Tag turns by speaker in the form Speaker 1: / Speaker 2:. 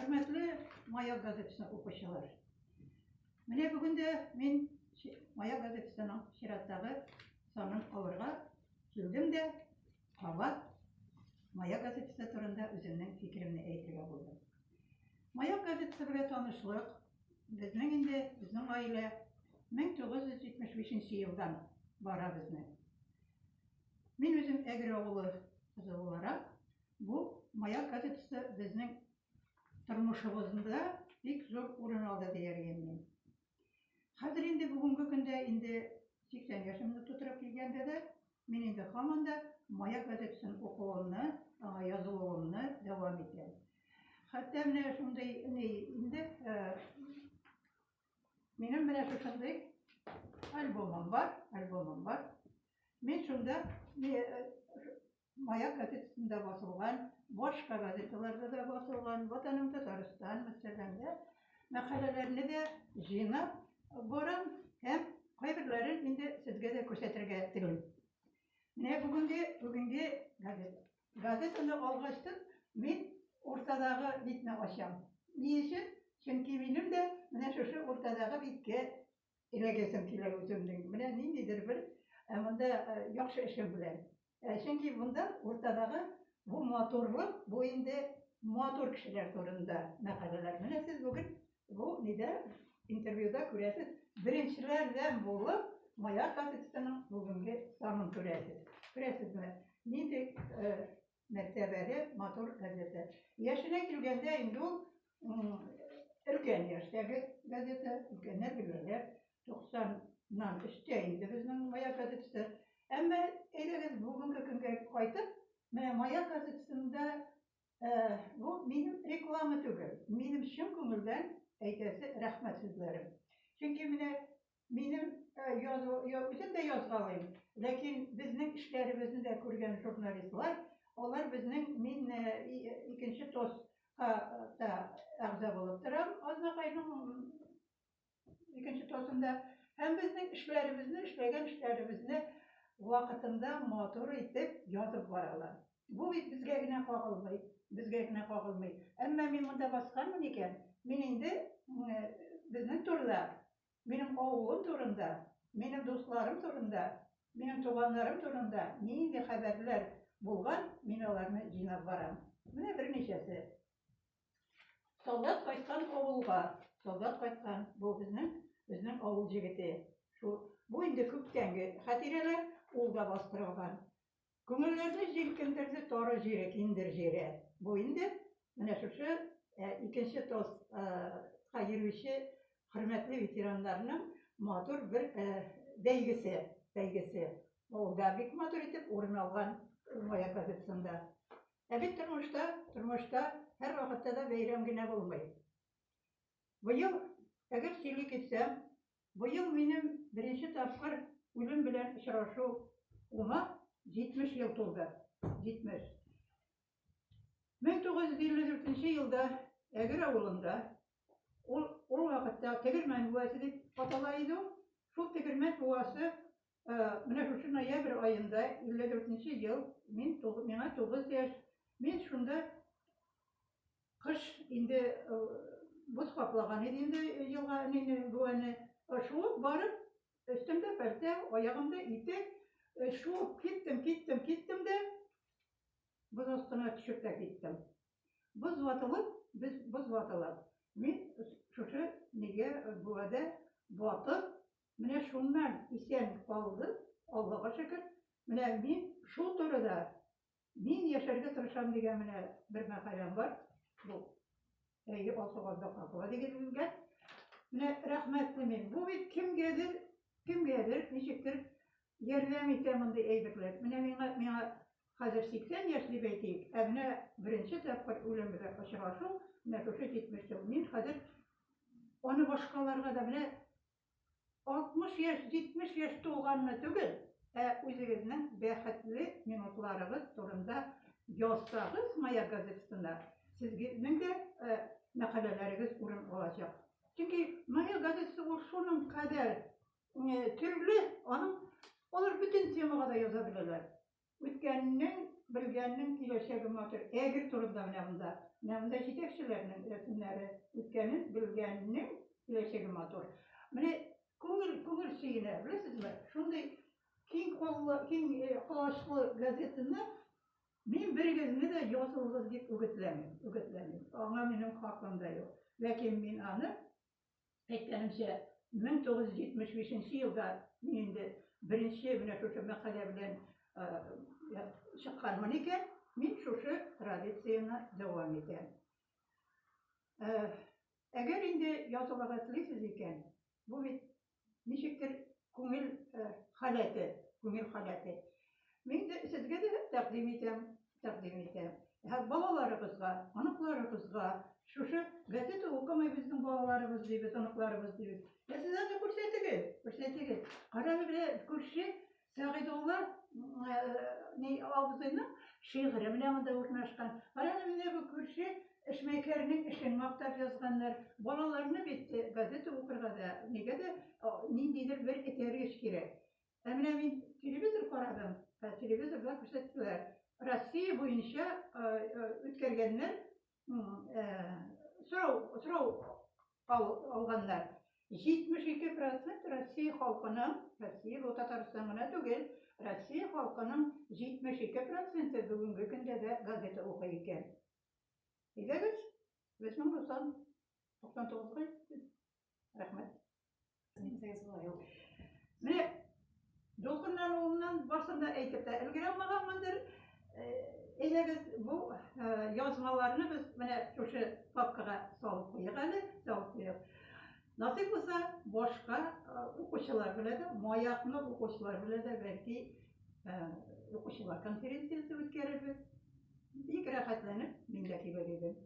Speaker 1: Хөрмәтле Маяк газетасын укучылар! Менә бүген дә мин Маяк газетасының чираттагы санын алырга килдем дә, кабат Маяк газетасы турында үземнең фикеремне әйтергә булдым. Маяк газетасы белән танышлык безнең инде, безнең гаилә 1975 елдан бара безнең. Мин үзем Әгер авылы кызы буларак, бу Маяк газетасы безнең тормышыбызда бик зур урын алды дияр идем мин. Хәзер инде бүгенге көндә инде 80 яшемне тутырып килгәндә дә, мин инде һаман да Маяк газетасын укуымны, аңа язылуымны дәвам итәм. Хәтта менә шундый ни инде, минем менә шушындый альбомым бар, альбомым бар. Мин шунда Маяк газетасында басылган, башка газеталарда да басылган, Ватаным Татарстан, мәсәлән, дә мәкаләләрне дә җыйнап барам һәм кайберләрен инде сезгә дә күрсәтергә телим. Менә бүгенге бүгенге газета. Газетаны алгачтын мин уртадагы битне ачам. Ни өчен? Чөнки минем дә менә шушы уртадагы биткә эләгәсем килә үземнең. Менә ниндидер бер ә монда яхшы эшем белән. Ә чөнки монда уртадагы бу матурлык, бу инде матур кешеләр турында мәкаләләр. Менә сез бүген бу нидә интервьюда күрәсез, беренчеләрдән булып Маяк газетасының бүгенге санын күрәсез. Күрәсезме? Нинди мәртәбәле матур газета. Яшенә килгәндә инде ул өлкән яшьтәге газета, өлкәннәр беләләр, 90-нан өстә инде безнең Маяк газетасы. Әмма әйдәгез бүгенге көнгә кайтып, менә Маяк газетасында бу минем реклама түгел, минем чын күңелдән әйтәсе рәхмәт сүзләрем. Чөнки менә Минем язу, үзем дә язгалыйм, ләкин безнең эшләребезне дә күргән журналистлар, алар безнең, мин икенче ТОСка та әгъза булып торам, Азнакайның икенче ТОСында, һәм безнең эшләребезне, эшләгән эшләребезне вакытында матур итеп язып баралар. Бу бит безгә генә кагылмый, безгә генә кагылмый. Әмма мин монда басканмын икән, мин инде безнең турыда Минем авылым турында, минем дусларым турында, минем туганнарым турында нинди хәбәрләр булган, мин аларны җыйнап барам. Менә берничәсе. Солдат кайткан авылга. Солдат кайткан. Бу безнең, безнең авыл җегете. Шул, бу инде күптәнге хатирәләр, ул да бастырылган. Күңелләрне җилкендерде торы җире, киндер җире. Бу инде менә шушы икенче ТОСка йөрүче хөрмәтле ветераннарның матур бер бәйгесе, бәйгесе. Ул да бик матур итеп урын алган Маяк газетасында. Ә бит тормышта, тормышта һәрвакытта да бәйрәм генә булмый. Быел, әгәр сөйли китсәм, Быел минем беренче тапкыр үлем белән очрашу ума 70 ел тулды. 70. 1954 елда Әгер авылында, ул, ул вакытта Тегермән буасы дип атала иде ул, шул Тегермән буасы менә шушы ноябрь аенда 54 ел, мин, миңа 9 яшь, мин шунда Кыш инде боз каплаган иде инде елга нине, буәне. Шуып барып, өстемдә пәлтә, аягымда итек, шуып киттем, киттем, киттем дә боз астына төшеп тә киттем. Боз ватылып, без боз ватылып, мин шушы нигә буәдә батып, менә шуннан исән калдым, Аллага шөкер. Менә мин шул турыда Мин яшәргә тырышам дигән менә бер мәкаләм бар. Бу әйе, Алсу Габдулхакова дигәнгә. Менә рәхмәтле мин. Бу бит кемгәдер, кемгәдер ничектер ярдәм итә мондый әйберләр. Менә миңа миңа хәзер 80 яшь дип әйтик, ә менә беренче тапкыр үлем белән очрашу менә шушы 70 ел. Мин хәзер аны башкаларга да менә 60 яшь, 70 яшь тулганны түгел, ә үзегезнең бәхетле минутларыгыз турында язсагыз Маяк газетасында, сезнең дә мәкаләләрегез урын алачак. Чөнки Маяк газетасы ул шуның кадәр төрле, аның алар бөтен темага да яза беләләр. Үткәннең, белгәннең киләчәге матур. Әгер турында менә монда. Менә монда җитәкчеләрнең рәсемнәре. Үткәнен, белгәннең киләчәге матур. Менә күңел, күңел сөенә, беләсезме? Шундый киң куллы, киң э, колачлы газетаны мин берегезне дә язылыгыз дип үгетләмим, үгетләмим. Аңа минем хакым да юк. Ләкин мин аны Әйткәнемчә, 1975 нче елда мин инде беренче менә шушы мәкалә белән чыкканмын икән, мин шушы традицияне дәвам итәм. Әгәр инде язылырга телисез икән, бу бит ничектер күңел халәте, күңел халәте. Мин дә сезгә дә тәкъдим итәм, тәкъдим итәм. Һәм балаларыбызга, оныкларыбызга шушы газета укымый безнең балаларыбыз дибез, оныкларыбыз дибез. Ә сез аны күрсәтегез, күрсәтегез. Карагыз, менә күрше Сәгыйдулла ни абзыйның шигыре менә монда урнашкан. Карагыз, менә бу күрше эшмәкәрнең эшен мактап язганнар. Балаларны бит газета укырга да, нигә дә ниндидер бер этәргеч кирәк. Ә менә мин телевизор карадым, телевизорда күрсәттеләр. Россия буенча үткәргәннәр сорау, сорау алганнар. 72% Россия халкының, Россия бу Татарстан гына түгел, Россия халкының 72 проценты бүгенге көндә дә газета укый икән. Әйдәгез, безнең бу сан 99-га җитте. Рәхмәт. Менә дулкынлануымнан барсын да әйтеп тә өлгерә алмаганмындыр. Әйдәгез, бу язмаларны без менә шушы папкага салып куйыйк әле, салып куйыйк. Насыйп булса, башка укучылар белән дә, Маякны укучылар белән дә бәлки укучылар конференциясе үткәрербез. Бик рәхәтләнеп мин дә килер идем.